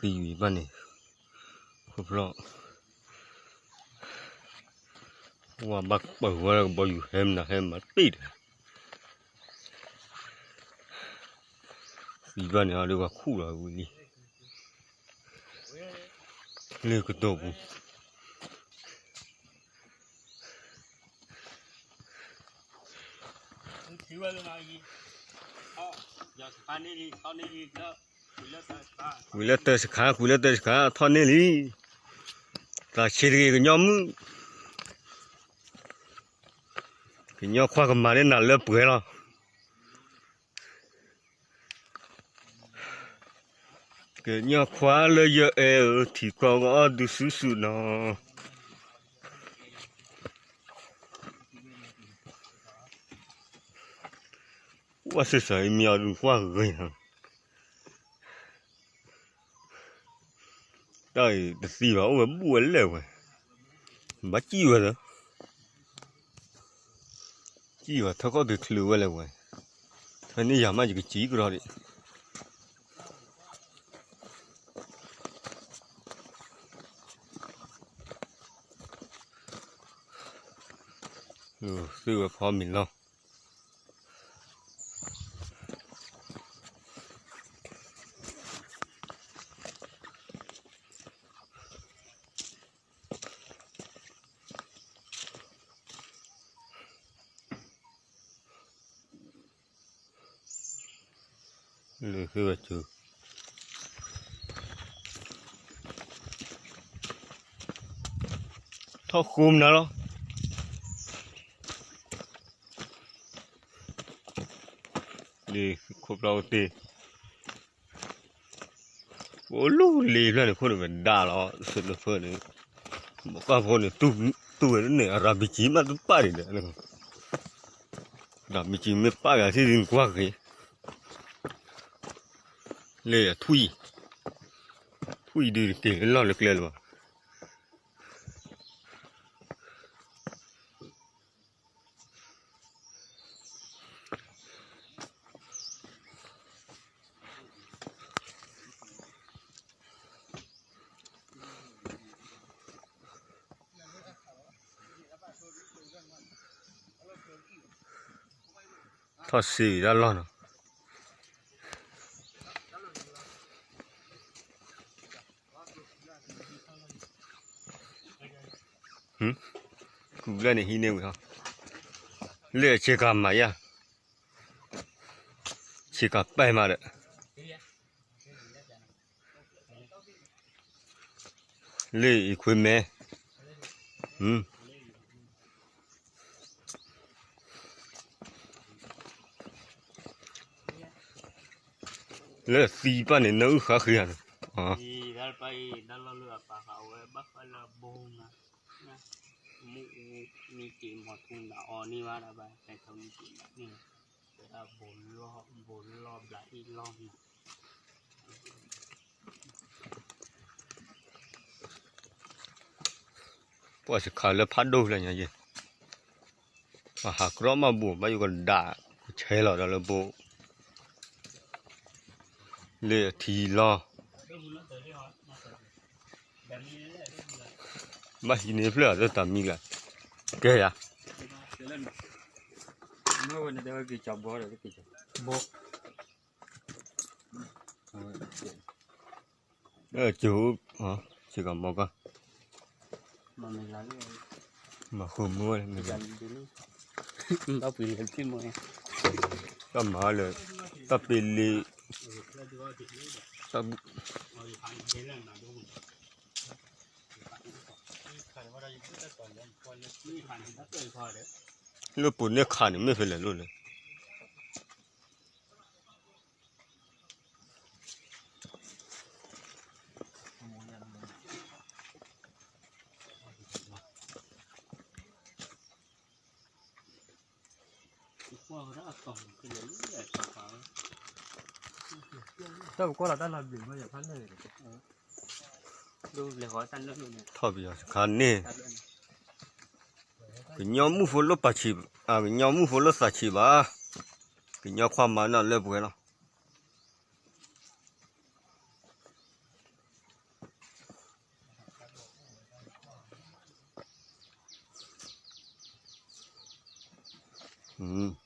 သံဝံၤဘၣ်န့ၣ်, ခိၣ်ဖျီၣ်, ဝါဘၣ်ပၢၤဝဲလၢကဘီယူၤဟဲမနုၤဟဲမၤတ့ၢ်ဒီး, သံဘၣ်န့ၣ်အီၤဒ်ပှၤခူၣ်လီၤဝံၤလံ, လၢကတိၤပူၤ ကွံာ်လၢတၢၢ်စခါ, ကွံာ်လၢတၢၢ်စခါ, ထီၣ်န့ၢ်လံ, သးဆံးတဂ့ၤ ကညီမုၣ်, ကညီခွါကမၤန့ၢ်နၤလၢပှဲၤလီၤ. ကညီခွါလၢယအဲၣ်ဧၢ, ထံကီၢ်ကအီၣ်ဒုးစုဆူၣ်နီၤ. ဝဲစ့ၢ်စ့ၢ်အံၤမ့ၢ်အီၤဒုးကွၢ်ဂ့ၤနီၤ, တၢ်အံၤတသံဘၣ် အိၣ်ဝဲဘူၣ်ဝဲလဲၣ်ဝဲ, ဘၣ်စံၣ်ဝဲလၢ စံၣ်ဝဲထၢၣ်ကီၢ်တုၤချုးဝဲလၢဝဲ, ဖဲန့ၣ်ယၤမးယကစံၣ်ကရီဒံး, သုဝဲဖီမ့ၤလီၤ. လၢဃ့ဝဲစု, ထီၣ်ဃိမနုၤလီၤ, လၢခိၣ်ဖျီၣ်အိၣ်တ့ၢ် အိၣ်လူလံဖျၢၣ်န့ၣ် ခိၣ်န့ၣ်ဝဲဒၣ်လီၤ စၢၤလၢဖၢန့ၣ်, ဘၣ်ကီၢ်ဖိန့ၣ် တူၢ်ဝဲန့ၣ် အရၤဘံကံမးတပၣ်ဒံးဒီး, ရၤဘံကံမ့ၢ်ပၣ်ဂၤထံၣ်ဒ်နကွၢ်ဂ့ၤ, လၢအထွံၣ်, ထွံၣ်ဒုးတက့ၤလၢလီၢ်လၢကျဲလၢၤဘၣ်. ထီၣ်စ့ဒၣ်လီၢ်နီၤ, ကူၤဘျဲၣ်န့ၣ်ဟံးန့ၢ်ဝံၤဟီ, လၢအဆ့ကၤမၤယါ, ဆ့ကၤပဲာ်မးဒီး လၢအံၤခွ့မဲ, လၢသံပၢ်န့ၣ် နအုၣ်ဃါဃ့ဧါန့ၣ်, မုၢ်အူမံက့ၤမီၤထူနၤအီၤန့ၢ်ဘၣ်ဒၣ်ဘၣ် ဟဲထီၣ်မံက့ၤမီၤန့ၢ်, ဘိလီၢ်ဘိလီၢ်ဘျးအံၣ်လီၢ်နီၤ, ပှၤစခါလၢဖးဒိၣ်လၢညါယဲ, ပှၤဟးကြီမးဘိ ဘၣ်ယိၣ်ကဒး ကဆဲးလီၤဒီးလၢဘိ လၢအထံလီၤ, ဘၣ်ဟံးန့ၢ်ဖျၢၣ်အီၤလၢတၢ်မံၤလၢ, ကဲယၤ, မ့ၢ်ဝဲန့ၣ်တဲဝဲက့ၤကၠီဘီဒီးက့ၤကၠီဘီ, ကၠီ, ဆ့ကၤမီၤကီၢ်, မၤဃုာ်မုၢ်ဝဲ, တၢ်မၤလၢ, တၢ်ပ့လ့, တၢ်ဘူၣ် လၢပူၤန့ၢ်ခးန့ၣ် မ့ၢ်ဖဲလဲၣ်လိၣ်လဲၣ်. တၢ်ပကွၢ်လီၤတၢ်လီၤဘျုးမး ယဖးလဲၣ်, ထီၣ်ပယီၤတခါန့ၣ်, ကညီမုၣ်ဖိလိၣ်ပာ်ဆံး, ကညီမုၣ်ဖိလိၣ်သးဆံးဘၣ်, ကညီခွါမၤန့ၢ်လၢပှဲၤလီၤ. မ့ၢ်